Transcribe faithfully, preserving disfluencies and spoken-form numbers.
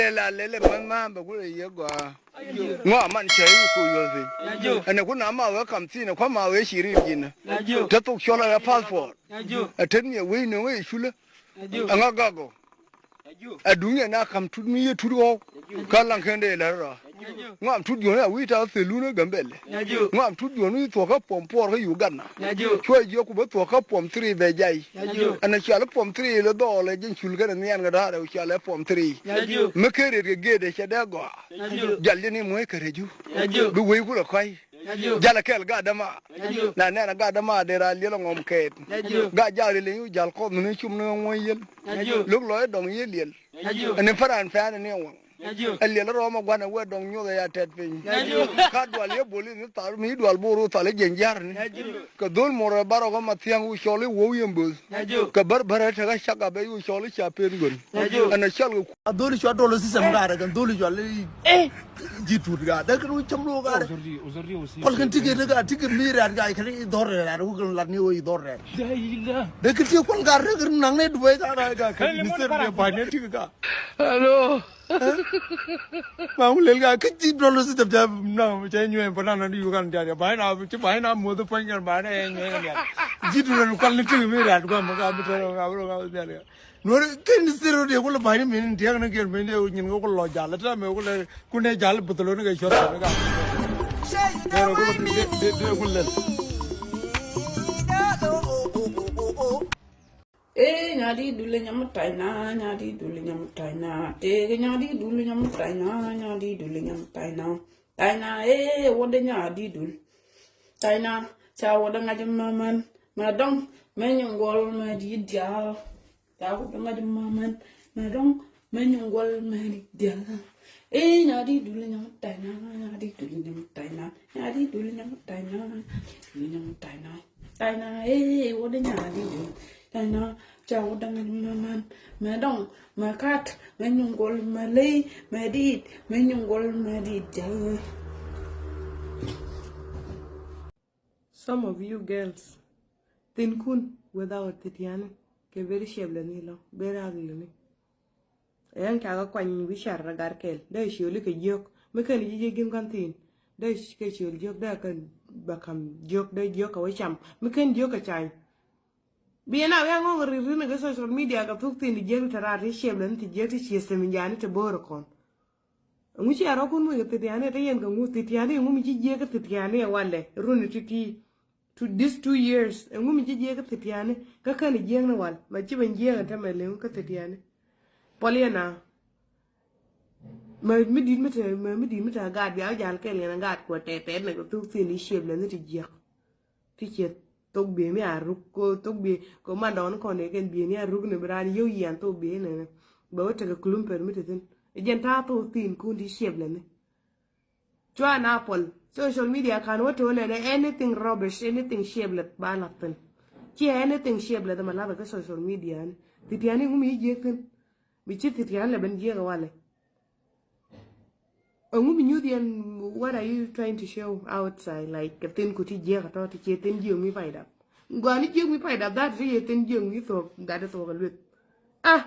Lɛ la lɛ lɛ män ma bɛ kulɛ yɛ gɔaa. Ŋɔ a man cɛ yi ku yuɔth piny. Ɛnɛ ku na ma wee kam thin ɛ kua̱ ma wee ci rir ji̱n. Te thok cɔl ɛ passport. Ɛ tet mi ɛ wec nöŋ ɛ culä. Ɛŋa gak ɔ. Ɛ duŋ yɛ na kam tut mi yɛ tut ɣɔw. Ka laŋ kɛn dee lɛ rɔ. Ŋɔam tut juɔ̱n a wi̱i̱ ta thilun ɛ Gambɛl. Ŋɔam tut juɔ̱n wi̱i̱ thuɔ̱k kä puɔm puɔr kä Uganda. Cuɛ jiɔk ku bä thuɔ̱k kä puɔm three bɛ jay. Ɛn a cual puɔm three lɛ dhɔɔl ɛ jɛn cul kɛn ɛ nhian kɛ da̱a̱r ɛ cual ɛ puɔm three. Mi ker ret kɛ ged ɛ cɛ dee gɔaa. Jal jɛ ni muɔ̱c kɛ rɛcu. Bi wei kulɛ kɔ̱c. Jal ɛ kɛl gat däma. Na nɛn ɛ gat däma dee ra liɛl ɛ ŋɔm kɛɛt. Gat jal liɛl ni jal kɔth ni cum ni ŋuɔ̱c yɛl. Lo̱k lɔc ɛ dɔŋ yɛ liɛl. Ɛn ni paran pɛn ni waŋ. Ɛ liɛl rɔɔm ɛ gua̱n ɛ wee dɔŋ nyoth ɛ ya tɛt piny. Ka dual yɛ bolis ni thal mi dual bor wä thal i̱ jiɛn jiarni. Kɛ dhol mor ɛ barɔk ɛ ma thiaŋ wä cɔl i̱ wow yɛn böth. Kɛ bär bär ɛ tekɛ cak a bɛ wä cɔl i̱ ca pen gön. Ɛn ɛ cɔl kɛ ku. A dhol i̱ cua dol i̱ system gaarɛ kɛ dhol i̱ cɔl i̱ ji̱ tut gaar dee kɛ wä cäm lo̱o̱ gaarɛ. Kɔl kɛn tikɛ ni gaar tikɛ mi rɛɛt gaar kɛn i̱ dhɔr rɛɛt wä kɛn lat ni wä i̱ dhɔr rɛɛt. Dee kɛ tikɛ kual gaar dee kɛ naŋ ni duwee gaar gaar kɛn ni sɛr ni ba̱ny ni tikɛ gaar. Hello. Ma ŋu lel ka kä ji̱ dɔl si tɛp ca na ca nyuɛ pa na na di yu kan dia ba na ci ba na mo de pon kan ba na nyuɛ kan dia. Ji̱ du na kual ni ti mi rat gua ma ka bi tɛr ka bi ka bi dia. Nuɔr ken ni sero de ko la ba ni mi ni dia na ger mi de nyin ko lɔ jal ta me ko le ku ne jal bu tolo ni ka shot ka. Pero ko de de ko le. Ee, nya di dul nya mu tay na, nya di dul nya mu tay na. Tege nya di dul nya mu tay na, nya di dul nya mu tay na. Tay na, ee, wode nya di dul. Tay na, ca wode ŋa̱c maman. Ma dɔŋ, mɛ nyungol, mɛ di dial. Ca wode ŋa̱c maman. Ma dɔŋ, mɛ nyungol, mɛ di dial. Ee, nya di dul nya mu tay na, nya di dul nya mu tay na. Nya di dul nya mu tay na, nya di dul nya mu tay na. Tay na, ee, wode nya di dul. Tay na, ca wode ŋa̱c maman. Mɛ dɔŋ, mɛ kat, mɛ nyungol, mɛ ley, mɛ dit, mɛ nyungol, mɛ dit jal. Some of you girls, thin kun without thitiani, kɛ beri shep lɛ ni lɔ, beri ugly ni. Ɛn cakɛ kuany wi̱i̱ car rɛ gat kɛl dee ciöli kɛ jiök mi kɛn ji̱ ji̱ gi̱n kɔn thi̱n dee kɛ ciöl jiök dee kɛ bɛ ka̱m jiök dee jiök kɛ wä cam mi kɛn jiök kɛ cany. Bi ɛn a wi̱i̱ a ŋɔ̱ŋ ri̱r ri̱n kɛ social media kɛ thuk thi̱n ti jiök ti te raar ti ciɛp lɛ ni ti jiök ti ciɛ sɛm in jani ti bo̱o̱r kɔn. Ɛŋu ci a rɔ kun muc kɛ thitiani te yɛn kɛ ŋu thitiani ɛŋu mi ci jiök kɛ thitiani ɛ walɛ run ti ti. To these two years ɛŋu mi ci jiɛk kä thitiani kä kɛn jiɛk ni wal ma ci ben jiɛk ɛn tämɛ liŋ kä thitiani. Pɔl yɛ na ma mi dit mi te ma mi dit mi te gaat bia jal kɛl yɛn gaat kuɔ tɛt tɛt na kɛ thuk thin i̱ ciɛp lɛ ni ti jiɛk. Ti ciɛ thok bie mi a ruk ko thok bie ko man dɔɔn kɔn yɛ kɛn bie ni a ruk ni bi raan yio̱w yian thok bie ni ni bɛ wä tekɛ kulum pɛr mi te thin. Jɛn ta̱a̱ thok thin kun ti ciɛp lɛ ni. Cua na pɔl social media kan wä to̱o̱ nɛnɛ anything rubbish, anything shapeless ba lath thin. Ciɛ anything shapeless ma lath kä social media ni. Thitiani ŋu mi jiek thin. Mi ci thitiani lɛ ben jiek wale. Ŋu mi nyuth yɛn, what are you trying to show outside? Like kɛ thin ku ti jiek atɔ ti ciɛ thin jiek mi paidap. Gɔani jiek mi paidap that ti yɛ thin jiek mi thuɔk gat thuɔk a lueth. Ah,